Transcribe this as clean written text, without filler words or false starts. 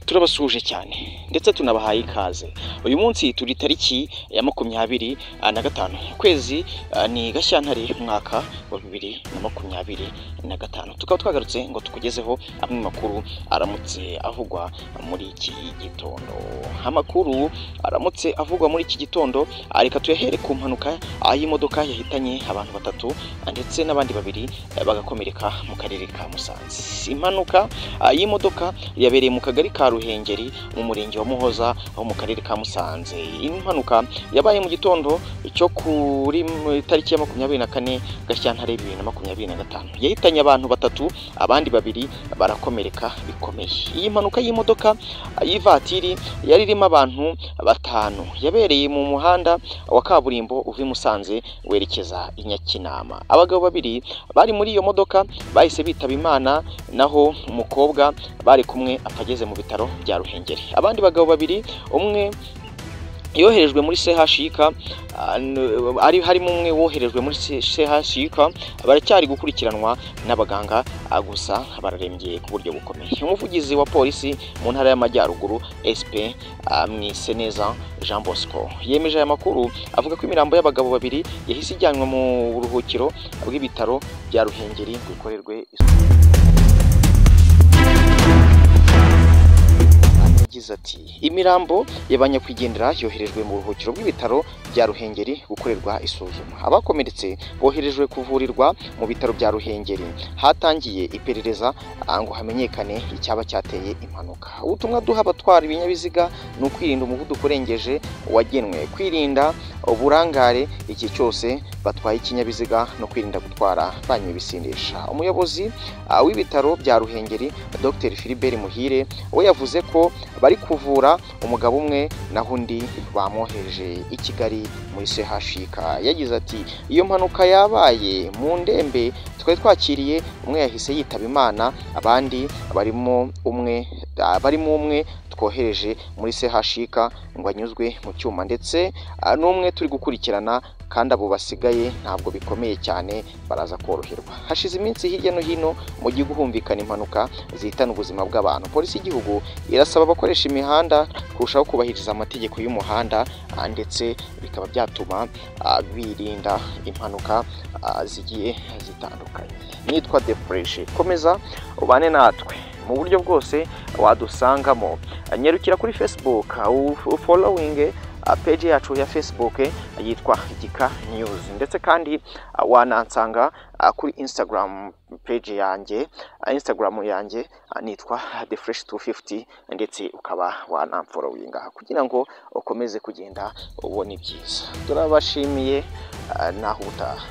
Turabasuhuje cyane ndetse tunabahaye ikaze. Uyu munsi turi tariki ya 25 ukwezi ni Gashyantare umwaka wa 2025. Tukaba twagarutse ngo tukugezeho amwe makuru aramutse avugwa muri iki gitondo. Amakuru aramutse avugwa muri iki gitondo, reka tuyahere ku mpanuka y'imodoka yahitanye abantu batatu ndetse n'abandi babiri bagakomereka mu karere ka Musanze. Impanuka y'imodoka yabereye mu kagari ka Ruhengeri mu murenge wa Muhoza aho mu karere ka Musanze. Impanuka yabaye mu gitondo cyo kuri tariki ya 24 Gashyantare 2025. Yahitanye abantu batatu, abandi babiri barakomereka bikomeye. Iyi mpanuka y'imodoka y'ivatiri yari irimo abantu batanu yabereye mu muhanda wa kaburimbo uva i Musanze werekeza i Nyakinama. Abagabo babiri bari muri iyo modoka bahise bitaba Imana, naho umukobwa bari kumwe apfa ageze mu bitaro bya Ruhengeri. Abandi bagabo babiri, umwe yoherejwe muri CHUK, ari harimo umwe woherejwe muri CHUK, baracyari gukurikiranwa n'abaganga, gusa bararembye ku buryo bukomeye. Umuvugizi wa polisi mu ntara y'Amajyaruguru SP Mwiseneza Jean Bosco yemeje aya makuru, avuga ko imirambo y'abagabo babiri yahise ijyanwa mu buruhukiro bw'ibitaro bya Ruhengeri ngo ikorerwe isuku. Yagize ati imirambo y'abanyakwigendera yoherejwe mu buruhukiro bw'ibitaro bya Ruhengeri gukorerwa isuzuma. Abakomeretse boherejwe kuvurirwa mu bitaro bya Ruhengeri. Hatangiye iperereza ngo hamenyekane icyaba cyateye impanuka. Ubutumwa duha abatwara ibinyabiziga ni ukwirinda umuvuduko urengeje wagenwe, kwirinda uburangare igihe cyose batwaye ikinyabiziga no kwirinda gutwara banywa ibisindisha. Umuyobozi w'ibitaro bya Ruhengeri Dr Philibert Muhire we yavuze ko bari kuvura umugabo umwe naho undi bamwohereje i Kigali muri CHUK. Yagize ati iyo mpanuka yabaye mu ndembe twari twakiriye, umwe yahise yitaba Imana, abandi barimo umwe twohereje muri CHUK ngo anyuzwe mu cyuma, ndetse n'umwe turi gukurikirana, kandi abo basigaye ntabwo bikomeye cyane baraza koroherwa. Hashize iminsi hirya no hino mu gihugu humvikana impanuka zihitana ubuzima bw'abantu. Polisi y'igihugu irasaba abakoresha imihanda kurushaho kubahiriza amategeko y'umuhanda, ndetse bikaba byatuma birinda impanuka zigiye zitandukanye. Nitwa The Fresh, komeza ubane natwe mu buryo bwose wadusangamo. Nyarukira kuri Facebook, following page yacu ya Facebook yitwa Gika News, ndetse kandi wanansanga kuri Instagram page yanjye, Instagram yanjye nitwa The Fresh 250, ndetse ukaba wanamfollowinga kugira ngo ukomeze kugenda ubona ibyiza. Turabashimiye, naho utaha.